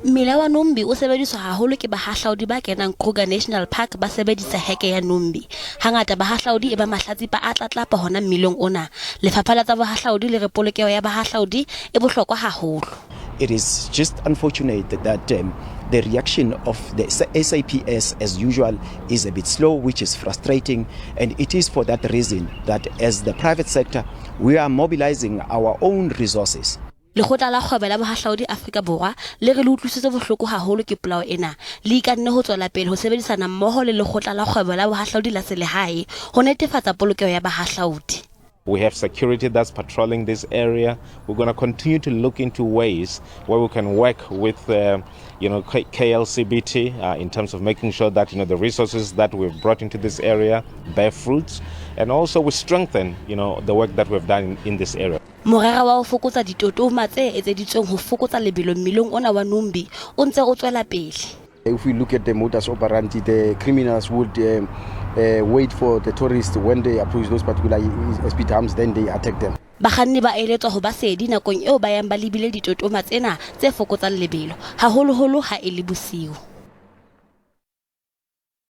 Mmila wa Numbi o sebediswa haholo ke bahahlaudi ba kenang Kruger National Park ba sebedisa heke ya Numbi. Hangata bahahlaudi e ba mahlatsipa a tlatlapa hona mmileng ona. Lefapha la tsa bohahlaudi le re polokeho ya bahahlaudi e bohlokwa haholo. It is just unfortunate that the reaction of the SAPS as usual is a bit slow, which is frustrating, and it is for that reason that as the private sector we are mobilizing our own resources. Lekgotla la Kgwebo la Bohahlaudi Afrika Borwa le re le utlwisitswe bohloko haholo ke polao ena. Le ikanne ho tswela pele ho sebedisana mmoho le Lekgotla la Kgwebo la Bohahlaudi la Selehae ho netefatsa polokeho ya bahahlaudi. We have security that's patrolling this area. We're going to continue to look into ways where we can work with KLCBT in terms of making sure that the resources that we've brought into this area bear fruits, and also we strengthen the work that we've done in this area. Morero wa ho fokotsa ditotoma tse etseditsweng ho fokotsa lebelo mmileng ona wa Numbi o ntse o tswela pele. If we look at the modus operandi, the criminals would wait for the tourists when they approach those particular speed humps, then they attack them. Bakganni ba eletswa ho ba sedi nakong eo ba yang ba lebile ditotoma tsena tse fokotsang lebelo, haholoholo ha e le bosiu.